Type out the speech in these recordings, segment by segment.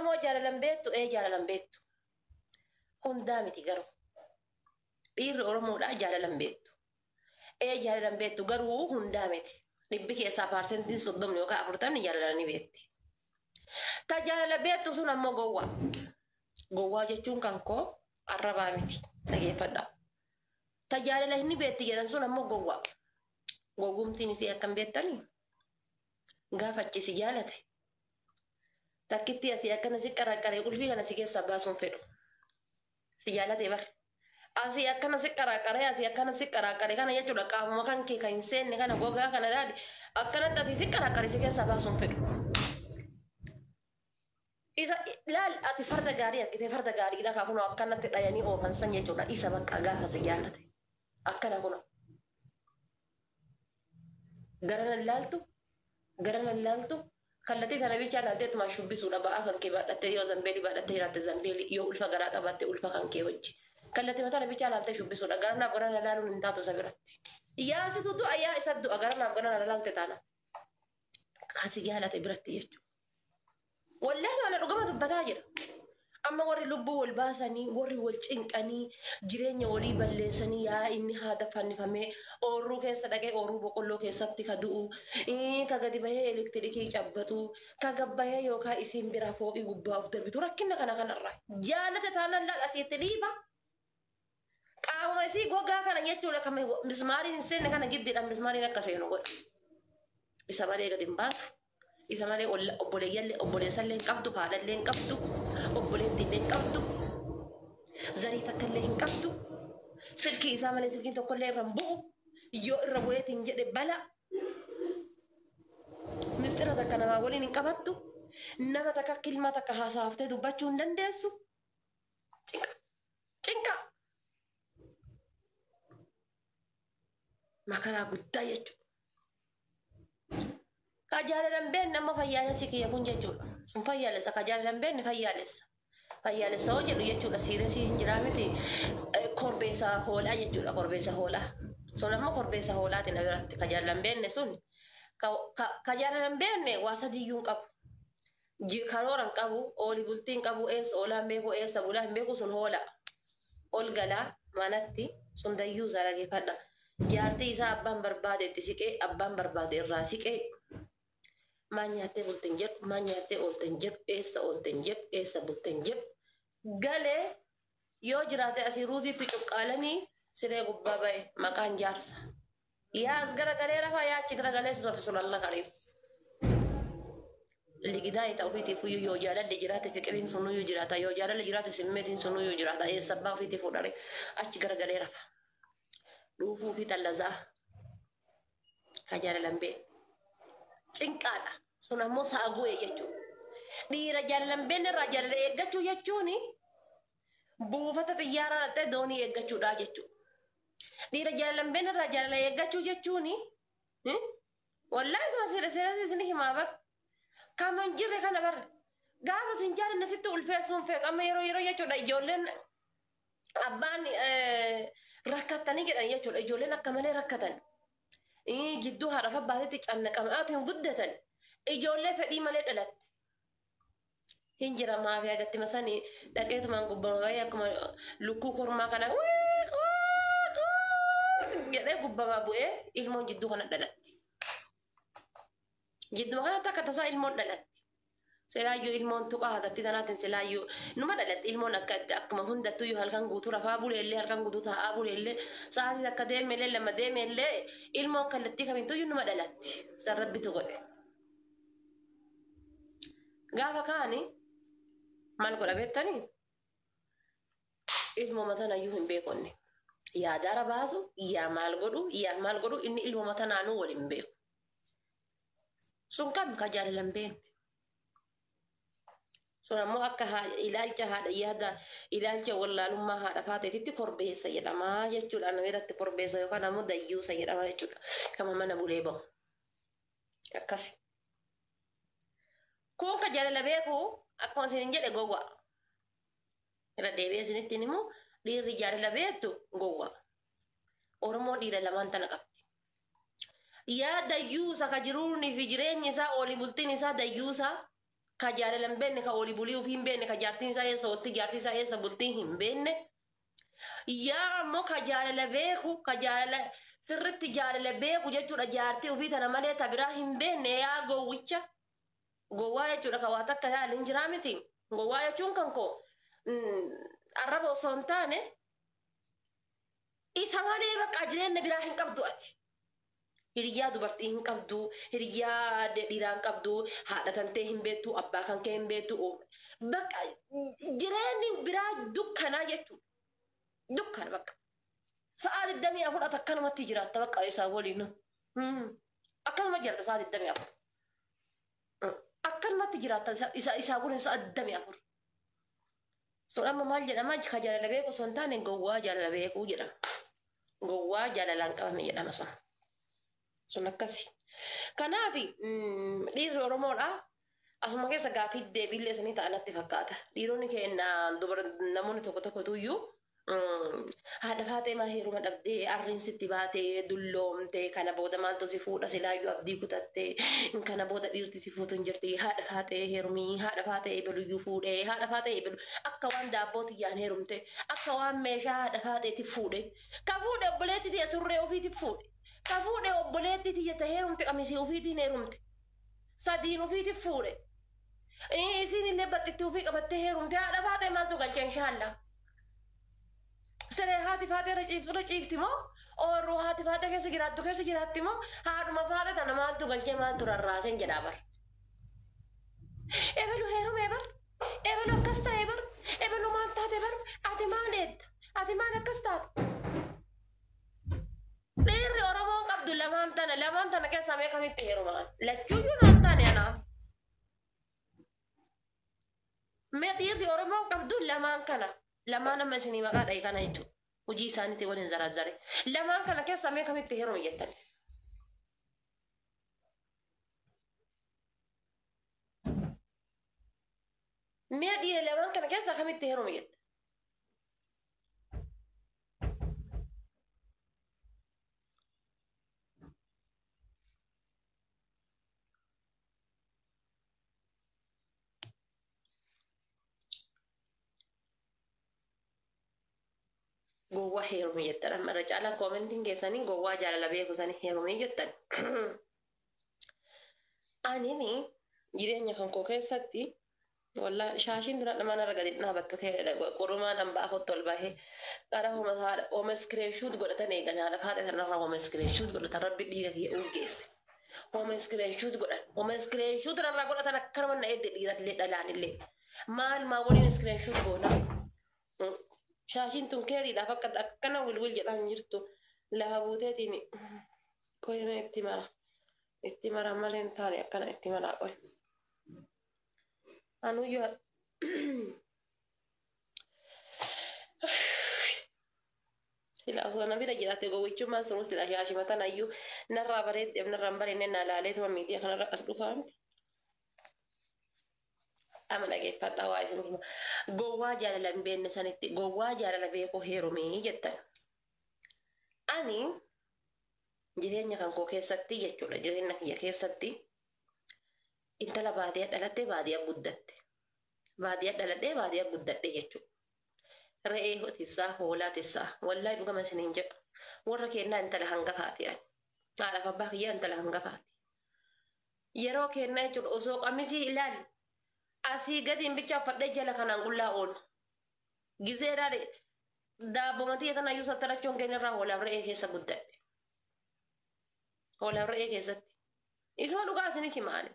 Oromoo jaalalan beektu, ee jaalalan beektu. Hundaa miti garuu. Dhiirri Oromoodhaa jaalalan beektu. Ee jaalalan beektu garuu hundaa miti. Dhibbi keessaa 30% yookaan 40 jaalala ni beekti. Ta jaalala beektu sun ammoo gowwaa. Gowwaa jechuun kan koo arrabaa miti. Dhageeffadhaa. Ta jaalala hin beekti jedhan sun ammoo gowwaa. Gowwumtiin isii akkam beektanii? Gaafa achi si jaalate. Takkitti asii akkana si qaraqaree qulfii kana si keessaa baasuun fedhu. Si jaalate bar. Asii akkana si qaraqaree asii akkana si qaraqaree kana jechuudha qaamuma kan kee kan hin seenne kana gogaa kana laali akkanatti asii si qaraqaree si keessaa baasuun fedhu. Isa laal ati farda gaarii argitee farda gaariidha kaa kunoo akkanatti dhayanii oofan san jechuudha isa bakka gaafa si jaalate. Akkana kunoo. Garana laaltu garana laaltu kallattii tana bichaa laaltee ituma shubbisuudha ba'aa kan kee baadhattee yoo zambeelii baadhattee jiraatte zambeelii yoo ulfa garaa qabaatte ulfa kan kee wajji. Kallattii tana bichaa laaltee shubbisuudha garanaaf garana laaluun hin taatu isa biratti. Yaa situ du'a yaa isa du'a garanaaf garana laalte taana. Kasi jaalate biratti jechuudha. Wallaahi ana dhugama dubbataa jira. Amma warri lubbuu wal baasanii, warri wal cinqanii, jireenya walii balleessanii yaa inni haada fannifamee oorruu keessa dhaqee oorruu boqqolloo keessatti ka du'u, ka gadi bahee elektirikii cabbatu, ka gabbahee yookaan isiin biraa fooqii gubbaa of darbitu rakkina kana kanarraa. Jaalate taanaan laal asiitti dhiiba. Qaamuma isii gogaa kana jechuudha kan mismaariin hin seenne kana giddiidhaan mismaariin akka seenu godha. Isa malee gadi hin baatu. Isa malee obboleeyyallee obboleessallee hin qabdu, haadhallee hin qabdu, obboleettiillee hin qabdu, zarii takkallee hin qabdu. Silkii isaa malee silkiin tokkollee irra hin bu'u. Yoo irra bu'eetiin jedhe bala. Mistira takka namaa waliin hin qabattu. Nama takka kilmaa takka haasaaftee dubbachuu hin dandeessu. Cinqa. Cinqa. Makaraa guddaa jechuudha. Ka jaalalan beekne amma fayyaalessi kiyya kun jechuudha. Sun fayyaalessa ka jaalalan beekne fayyaalessa. Fayyaalessa hoo jedhu jechuudha siiresii hin jiraa miti korbeessa hoolaa jechuudha korbeessa hoolaa. Sun ammoo korbeessa hoolaati na biratti ka jaalalan beekne sun ka jaalalan beekne waa sadiyyuu hin qabu. Karoora hin qabu, ooli bultii hin qabu, eessa oolaa hin beeku, eessa bulaa hin beeku sun hoola. Ol galaa manatti sun dayyuu isaa dhageeffadha. Jaartii isaa abbaan barbaade itti siqee, abbaan barbaade irraa siqee. Maal nyaattee bulte hin jedhu, maal nyaattee oolte hin jedhu, eessa oolte hin jedhu, eessa bulte hin jedhu. Galee yoo jiraate asii ruuziitti cuqqaalanii siree gubbaa ba'e maqaan jaarsa. Yaa as garagalee rafaa yaa achi garagalee si rafisu lalla kariif. Ligidaa ita ofiitiif iyyuu yoo jaalalli jiraate fiqiriin sunuyyuu jiraata yoo jaalalli jiraate simmeetiin sunuyyuu jiraata eessa abbaa ofiitiif fuudhare achi garagalee rafa. Dhuufuu fi xallazaa. Haa jaalalan bee. Cinqaadha. Sun ammoo sa'a gu'e jechuudha. Dhiira jaalalan beenne irraa jaalala eeggachuu jechuun buufata xiyyaaraa dhaqxee doonii eeggachuudha jechuudha. Dhiira jaalala hin beekne irraa jaalala eeggachuu jechuun wallaahi isuma seera seera isin himaa bar. Kama hin jirre kana bar. Gaafa isin jaalanne sitti ulfeessuun feetu amma yeroo yeroo jechuudha ijoolleen abbaan rakkattanii jedhan jechuudha ijoolleen akka malee rakkatan. Jidduu haadhaaf abbaatitti cannaqamaatiin guddatan ijoollee fedhii malee dhalatte. Hin jira maafiyaa gatti masani dhaqeetumaan gubbama bahee akkuma lukkuu kormaa kana jedhee gubbamaa bu'ee ilmoon jidduu kana dhalatti. Jidduma kanatti akka tasaa ilmoon dhalatti. Silaayyuu ilmoon tuqaa hagatti tanaatiin silaayyuu numa dhalatti ilmoon akka akkuma hundattuyyuu halkan guutuu rafaa buleellee halkan guutuu taa'aa buleellee sa'aatii takka deemellee lama deemellee ilmoon kallattii kamittuyyuu numa dhalatti. San rabbitu godhe. Gaafa kaani maal godha beektanii? Ilmooma tanayyuu hin beekonne. Yaa dara baasu, yaa maal godhu, yaa maal godhu inni ilmooma tanaanuu wal hin beeku. Sun kam ka jaalala hin beekne. Sun ammoo akka ilaalcha haadha yaada ilaalcha wallaalummaa haadha faateetitti korbeessa jedhama jechuudha. Nama irratti korbeessa yookaan ammoo dayyuusa jedhama jechuudha. Kama mana bulee bahu. Akkasi. Kun ka jaalala beeku akkuma isin jedhe gowwa. Irra deebi'ee isinitti himu dhiirri jaalala beektu gowwa. Oromoon dhiira lamaan tana qabdi. Yaa dayyuusa ka jiruunii fi jireenyi isaa oolii bultiin isaa dayyuusa Ka jaalala hin beekne, ka olii bulii ofii hin beekne, ka jaartiin isaa eessa oolti, jaartii isaa eessa bultii hin beekne. Yaa ammoo ka jaalala beeku, ka jaalala sirritti jaalala beeku jechuudha, jaartii ofii tana malee ta biraa hin beekne. Yaa gowwicha. Gowwaa jechuudha ka waa takka yaali hin jiraa miti. Gowwaa jechuun kan koo arraba osoo hin taane isa malee bakka jireenya biraa hin qabdu ati. Hiriyaa dubartii hin qabdu, hiriyaa dhiiraa hin qabdu, haadha tantee hin beektu, abbaa kan kee hin beektu. Bakka jireenyi biraa dukkanaa jechuudha. Dukkana bakka. Sa'aa 24 ati akkanumatti jiraatta bakka isaa waliin. Akkanuma jiraatta sa'aa 24. Akkanumatti jiraatta isaa waliin sa'aa 24. Sun amma maal jedhama? Ka jaalala beeku osoo hin taane gowwaa jaalala beekuu jedhama. Gowwaa jaalalaan qabame jedhama sun. Sun akkasi. Kanaaf dhiirri Oromoodha. Asuma keessa gaafii deebiillee isinii ta'a natti fakkaata. Dhiironni keenya namoonni tokko tokkotu iyyuu haadha Faaxee maa heeruma dhabdee, arriin sitti baatee dulloomtee, kana booda maaltu si fuudha, silaayyuu abdii kutattee, kana booda dhiirti si fuutu hin jirti, haadha Faaxee heerumii, haadha Faaxee ebeluyyuu fuudhee, haadha Faaxee ebelu, akka waan daabboo tiyyaan heerumte, akka waan meeshaa haadha Faaxeeti fuudhe. Ka fuudhe obboleetti tiyya surree ofiiti fuudhe. Ka fuudhe obboleetti tiyya ta heerumte qamisii ofiitiin heerumte. Sadiin ofiiti fuudhe. Isiin illee baxxitti ofii qabattee heerumte, haadha Faaxee maaltu galche inshaallaa. Siree haati Faaxee irra ciiftu irra ciifti moo, oorruu haati Faaxee keessa jiraattu keessa jiraatti moo, haadhuma Faaxee tana maaltu galchee, maaltu rarraaseen jedhaa bar. Ebelu heerume bar. Ebelu akkas ta'e bar. Ebelu maal taate bar. Ati maal eetta? Ati maal akkas taate? Dhiirri Oromoon qabdu lamaan tana, lamaan tana keessaa mee kamitti heerumaan? Lachuuyyuu naan taane anaaf. Mee dhiirri Oromoon qabdu lamaan kana. Lamaan amma isinii maqaa dhahe kana jechuudha. Hojii isaaniitiin waliin zarazzare. Lamaan kana keessaa mee kamitti heeruma jettani? Mee dhiira lamaan kana keessaa kamitti heeruma jette? Gowwaa heerume jettan, amma irra caalaan koomentiin keessanii gowwaa jaalala beeku sanii heerume jettan. Anini jireenya kan koo keessatti wallaa shaashiin dura dhamaan irra gadi dhaabattu qorumaan hambaa afootti ol bahee qara homa haadha homa screenshot godhatan eegan, haadha Faaxee sanarraa homa screenshot godhatan, rabbi dhiiga kiyya urgeesse. Homa screenshot godhan, homa screenshot irraa godhatan, akkanuma na eedde dhiiratillee dhalaanillee maal maa waliin screenshot goona. Shaashiin tun keeriidhaaf akka akkana wilwil jedhaan jirtu lafa buuteetiin qoyime itti mara. Itti mara malee hin taane, akkana itti maraa qoy. Anuyyoo sila osoo na bira jiraate gowwichummaan sun sila shaashima tanayyuu narraa bareeddeef narraa hin bareedne na laaleetuma miidiyaa kanarra as dhufaa miti. Ama dhageeffadhaa waa isin hima. Gowwaa jaalala hin beekne sanitti gowwaa jaalala beekuu heerumii jettan. Ani jireenya kan koo keessatti jechuudha, jireenya kiyya keessatti intala baadiyyaa dhalattee baadiyyaa guddatte. Baadiyyaa dhaladhee baadiyyaa guddadhe jechuudha. Re'ee tissaa, hoolaa tissaa, wallaahi dhugama isiniin jedha. Warra kennaa intala hangafaati ani. Haadhaaf abbaa kiyyaa intala hangafaati. Yeroo kennaa jechuudha osoo qamisii ilaali. Asii gadiin bicha uffadhee jala kanaan qullaa oolu. Gizee ilaali, daabbomatii tana iyyuu sattarachuun keenyarraa hoolaaf re'ee keessa guddadhe. Hoolaaf re'ee keessatti. Isuma dhugaa isinii himaani.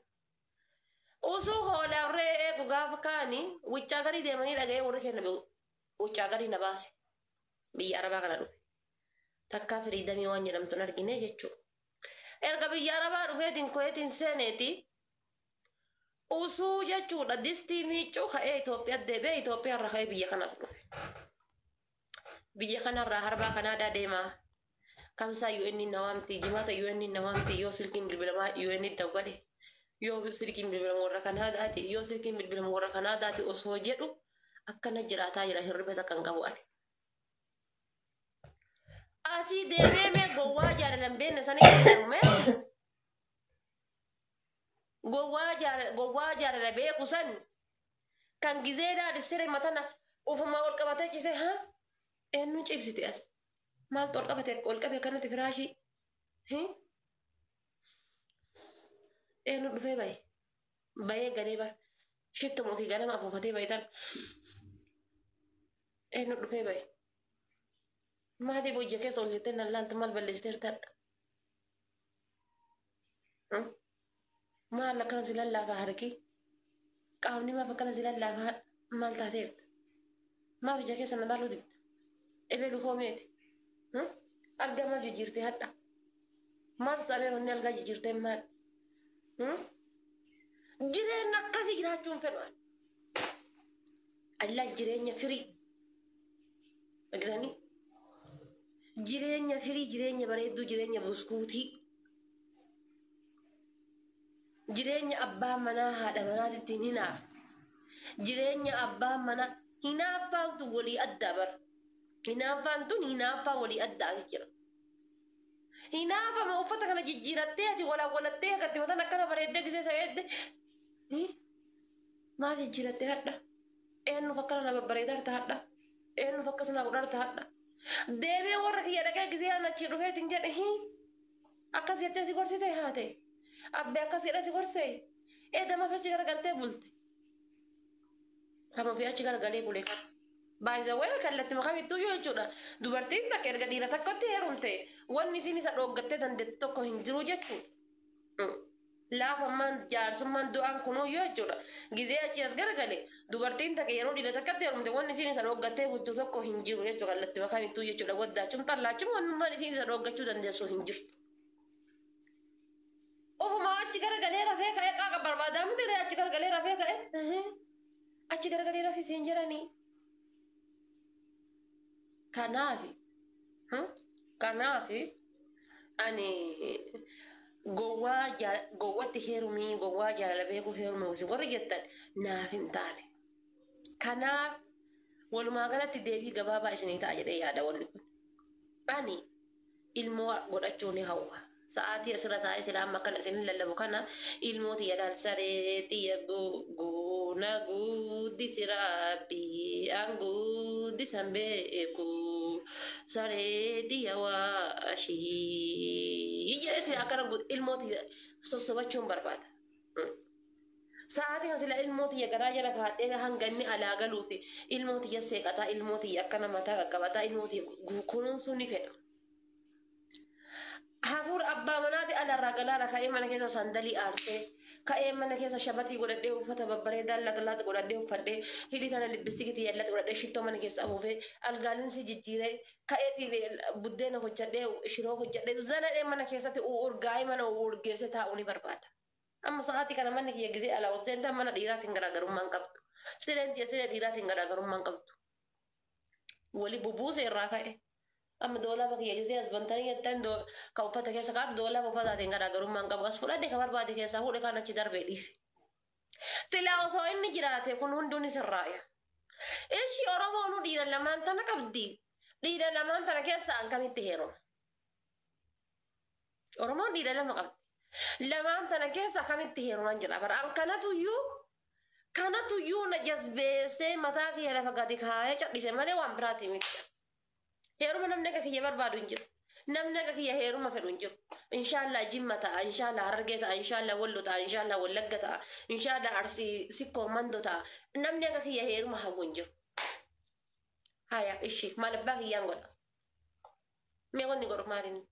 Osoo hoolaaf re'ee eegu gaafa kaani wuccaa garii deemanii dhaga'ee warri kenna wuccaa garii na baase. Biyya Arabaa kana dhufe. Takkaa freedom waan jedhamtu hin argine jechuudha. Erga biyya Arabaa dhufeetiin Kuweetiin seeneeti. Usuu jechuudha distii miiccuu ka'ee Itoophiyaa deebi'ee, Itoophiyaa irraa ka'ee biyya kanas dhufe. Biyya kanarraa harbaa Kanaadaa deemaa. Kamsaa UN na waamti, jimaata UN na waamti, yoo silkiin bilbilamaa UN dawwale. Yoo silkiin bilbilamu warra Kanaadaati, yoo silkiin bilbilamu warra Kanaadaati osoo jedhu akkana jiraataa jira, hirriba takka hin qabu ani. Asii deemee mee gowwaa jaalala hin beekne sanii heerume. Gowwaa jaalala beeku san kan gizee daadhi matana ufumaa ol qabatee ciisee haa eenyuun cibsite as maaltu ol qabate ol qabe kanatti firaashii eenyu dhufee bahe bahee galee bara shittuma ofii ganama afuufatee bahe tan eenyu dhufee bahe maaliif hojii keessa ol jettee nan laaltu maal balleessiteertadha maal akkana si lallaafaa harki qaamni maaf akkana si lallaafaa maal taateerta maaf ija keessa na laaluu didda ebelu hoomeeti algaa maaf jijjiirtee hadha maaltu ta'ee onni algaa jijjiirtee maal jireenya akkasii jiraachuun fedhu Allah jireenya firii argitanii jireenya firii jireenya bareedduu jireenya buskuutii jireenya abbaa manaa haadha manaatitti hin hinaaf jireenya abbaa manaa hinaaffaantu walii addaa bara hinaaffaan tun hinaaffaa walii addaati jira. Hinaafama uffata kana jijjiirattee ati walaawwalattee akkatti mataan akkana bareeddee gisee sa'eedde maaf jijjiirattee hadha eenyuuf akkana na babbareedarta hadha eenyuuf akkas na godharta hadha deemee warra kiyya dhaqee gisee aan achii dhufeetiin jedhe akkas jettee si gorsite haate abbee akkas jedhee si gorsee eedamaaf achi garagaltee bulte kama fi achi garagalee bule kan. Baay'ee kallattii kamittuu yoo jechuudha. Dubartiin takka erga dhiira tokkotti heerumte wanni isin isa dhooggattee dandeettu tokko hin jiru jechuudha. Laafammaan jaarsummaan du'aan kunuu yoo jechuudha. Gizee achi as garagale dubartiin takka yeroo dhiira takkatti heerumte wanni isin isa dhooggattee bultu tokko hin jiru jechuudha kallattii kamittuu jechuudha. Waddaachuun xallaachuun wannummaan isin isa dhooggachuu dandeessu hin jirtu. Ofuma achi garagalee rafee ka'ee qaaqa barbaadaa miti achi garagalee rafee ka'ee achi garagalee rafisee hin jedhanii. Kanaafi ani gowwatti heerumii gowwaa jaalala beekuu heerumii warri jettan naaf hin taane. Kanaaf walumaa galatti deebii gabaabaa isinii ta'a jedhee yaada wanni kun. Ani ilmoo godhachuu ni hawwa. Sa'aatii asirra taa'ee silaa amma akkana isin lallabu kana ilmoo tiyya daalsaree tiyya goona guddisi rabbi an guddisan beeku saree tiyya waashii jedhee silaa akkana ilmoo tiyya sossobachuun barbaada. Sa'aatii kana sila ilmoo tiyya garaa jala kaadhee hanga inni alaa galuu fi ilmoo tiyya seeqataa ilmoo tiyya akkana mataa qaqqabataa ilmoo tiyya kunuunsuu ni fedha. Hafuura abbaa manaati alarraa galaadha ka'ee mana keessa sandalii aarsee ka'ee mana keessa shabatii godhadhee uffata babbareedaa laata laata godhadhee uffadhee hidhii tana libbistikii yallata godhadhee shittoo mana keessa afuufee algaalinsi jijjiiree ka'eetii buddeena hojjadhee shiroo hojjadhee zanadhee mana keessatti urgaa'ee mana urgeessee taa'uu ni barbaada. Amma sa'aatii kana manni kiyya gizee alaa ol seentaa mana dhiiraatiin garaagarummaa hin qabdu. Sireen tiyya siree dhiiraatiin garaagarummaa hin qabdu. Wali bubuuse irraa ka'e. Amma doolaaba kiyya gisee as bantanii jettan kan uffata keessa kaa'atu doolaaba uffataatiin garaagarummaa hin qabu. As fudhadhe kan barbaade keessaa fuudhe kan achi darbee dhiise. Silaa osoo inni jiraate kun hunduun sirraaya. Ishi Oromoon dhiira lamaan tana qabdi. Dhiira lamaan tana keessa an kamitti heeruma? Oromoon dhiira lama qabdi. Lamaan tana keessa kamitti heeruman jira. Bara an kanatuyyuu na jazbeessee mataa kiyya lafa gadi kaayee cadhise malee waan biraati miti. Heeruma namni akka kiyya barbaadu hin jiru. Namni akka kiyya heeruma fedhu hin jiru. Inshaallah Jimma ta'a, inshaallah Harargee ta'a, inshaallah Wallo ta'a, inshaallah Wallagga ta'a, inshaallah Arsii Sikkoo Mando ta'a. Namni akka kiyya heeruma hawwu hin jiru. Haya, ishi maal abbaa kiyyaan godha? Mee wanni godhu maaliin?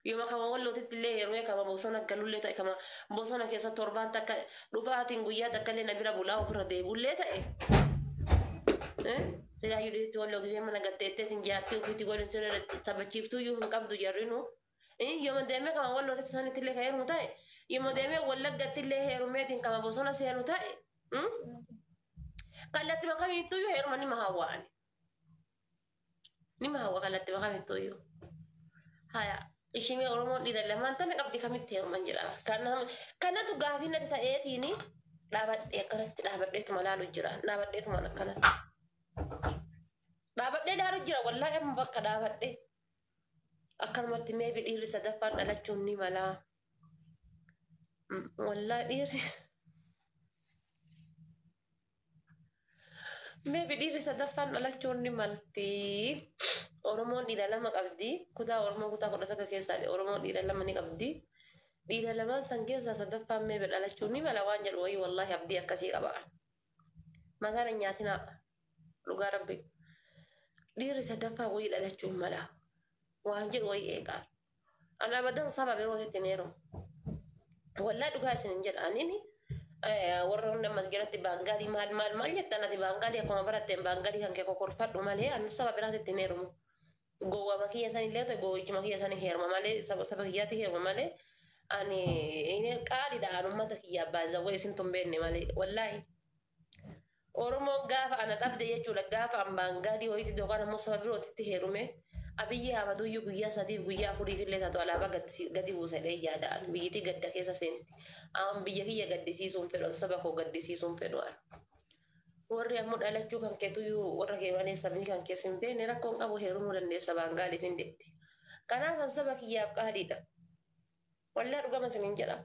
Yooma kama wallootitti illee heerumee kama bosona galullee ta'e kama bosona keessa torbaan takka dhufaatiin guyyaa takka illee na bira bulaa ofirra deebullee ta'e. Silaa yuudhiitti walloo gisee mana gatteetteetiin jaartii ofiitti godhin siree taphachiiftuu iyyuu hin qabdu jarrinu. Yooma deemee kama wallootitti sanitti illee kan heerumu ta'e yooma deemee wallaggatti illee heerumeetiin kama bosona seenu ta'e. Kallattii makamittuu iyyuu heeruma nima hawwa'ani. Nima hawwa kallattii makamittuu iyyuu. Haya. Ishimee Oromoon dhiira lamaan tana qabdi kamitti heeruman jedhama. Kanatu gaafii natti ta'eetiin dhaabadhee akkanatti dhaabadheetuma laalu jira. Dhaabadheetuma akkanatti. Dhaabadhee laalu jira wallaahi amma bakka dhaabadhee. Akkanumatti meebi dhiirri sadaffaan dhalachuun ni mala. Wallaahi dhiirri. Maybe dhiirri sadaffaan dhalachuun ni malti. Oromoon dhiira lama qabdi. Kutaa Oromoo kutaa 11 keessaa Oromoon dhiira lama ni qabdi. Dhiira lamaan san keessaa sadaffaan maybe dhalachuun ni mala waan jedhu wayii wallaahi abdii akkasii qaba. Mataan hin nyaatinaa. Dhugaa rabbi. Dhiirri sadaffaa wayii dhalachuun mala. Waan jedhu wayii eegaa. Ani abadan saba birootitti hin heerumu. Wallaahi dhugaa isin hin jedha. Anini warra hundi ammas jalatti baangaalii maal maal maal jettan ati baangaalii akkuma baratteen baangaalii kan kee kokorfadhu malee ani saba biraatitti hin heerumu. Gowwama kiyya san illee ta'e gowwichuma kiyya san heeruma malee saba kiyyaatti heeruma malee ani qaaliidha an uummata kiyya abbaa zawwee isin tun beenne malee wallaahi. Oromoon gaafa ana dhabde jechuudha gaafa an baangaalii wayiitti yookaan ammoo saba birootitti heerume Abiyyi Ahmaduyyuu guyyaa 3f guyyaa 4f illee taatu alaabaa gadi buusa jedhee yaada an biyyitii gadda keessa seenti. An biyya kiyya gaddisiisuu hin fedhu an saba koo gaddisiisuu hin fedhu an. Warri ammoo dhalachuu kan keetuyyuu warra kee malee sabni kan kees hin beekne rakkoo hin qabu heerumuu dandeessa baangaaliif hinditti. Kanaaf an saba kiyyaaf qaaliidha. Wallah dhugama isinin jedha.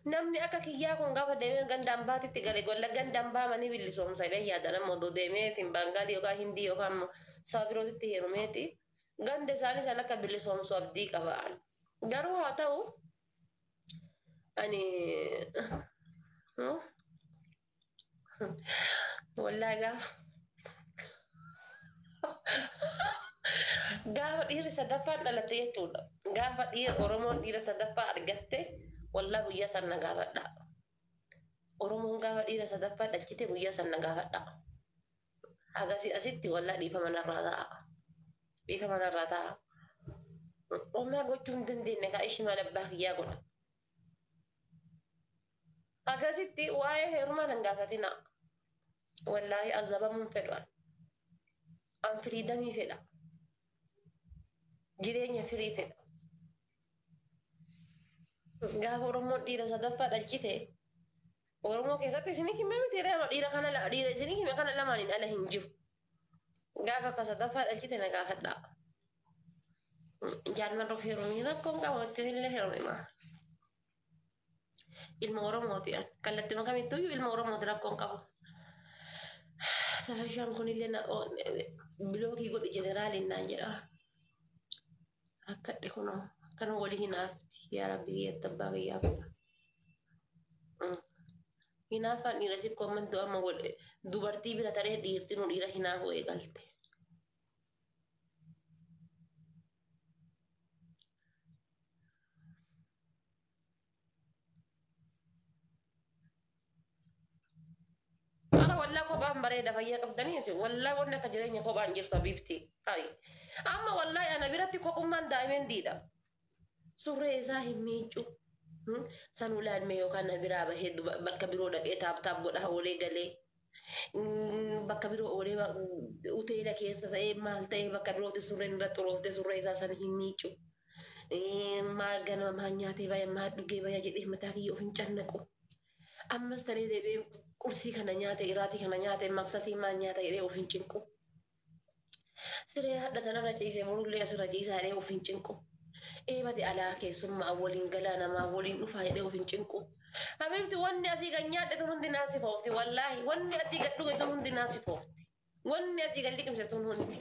Namni akka kiyyaa kun gaafa deemee ganda ambaatitti gale golla ganda ambaa manii billisoomsa jedhee yaada nama odoo deemeetiin Baangaalii yookaan Hindii yookaan immoo saba birootitti heerumeeti ganda isaanii san akka billisoomsu abdii qaba. Garuu haa ta'u ani wallaahi gaafa dhiirri sadaffaan dhalatte jechuudha. Gaafa dhiira Oromoon dhiira sadaffaa argatte wallaa guyyaa san na gaafadha. Oromoon gaafa dhiira sadaffaa dhalchite guyyaa san na gaafadha. Hagasii asitti wallaa dhiifama narraa ta'a. Dhiifama narraa ta'a. Homaa gochuu hin dandeenye kaa ishii maal abbaa kiyyaa godha. Akkasitti waa'ee heerumaa nan gaafatina. Wallaahi azabamuun fedhu an. An firiidamii fedha. Jireenya firii fedha. Gaafa Oromoon dhiira sadaffaa dhalchite Oromoo keessatti isinii hime miti reema dhiira kana dhiira isinii hime kana lamaaniin ala hin jiru. Gaafa akka sadaffaa dhalchite na gaafadhaa. Jaalmarroof heerumii rakkoon qabu itti illee heerumima. Ilma Oromooti an. Kallattima kamittuyyuu ilma Oromooti rakkoon qabu. Tafashaan kunillee bilookii godhi jeneraaliin naan jedha. Rakkadhe kunoo akkana walii hinaafti yaa rabbi kiyyatti abbaa kiyyaa godha. Hinaaffaan dhiira sikkoo ammantu amma dubartii bira taree dhiirti nu dhiira hinaafuu eegalte. Ara wallaa kophaan bareeda fayyaa qabdanii isin wallaa wanni akka jireenya kophaan jirtu habiibti. Hayi. Amma wallaahi ana biratti kophummaan daa'imeen diidha. Surree isaa hin miiccu. Sanuu laalmee yookaan na biraa bahee bakka biroo dhaqee taap taap godhaa oolee galee. Bakka biroo oolee uteela keessa ta'ee maal ta'ee bakka birootti surreen irra xurooftee surree isaa sana hin miiccu. Maal ganama maal nyaatee baya maal dhugee baya jedhee mataa kiyya of hin cannaqu. Ammas taree deebi'ee qursii kana nyaate iraatii kana nyaate maksasii maal nyaata jedhee of hin cinqu. Siree hadha tanarra ciise borullee asirra ciisaa jedhee of hin cinqu. Eebate alaa keessummaa waliin galaa namaa waliin dhufaa jedhee of hin cinqu. Habiibti wanni asii gad nyaadhe tun hundi naa sifoofti wallaahi wanni asii gad dhuge tun hundi naa sifoofti. Wanni asii gad liqimse tun hundi.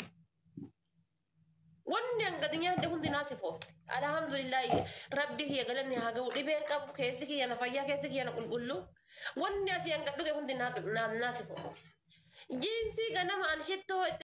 Wanni an gadi nyaadhe hundi naa sifoofti. Alhamdulillahi rabbi kiyya galanni haa ga'u dhibeen qabu keessi kiyya na fayyaa keessi kiyya na qulqullu. Wanni asii an gad dhuge hundi naa sifoofti. Jiinsii ganama an shittoo itti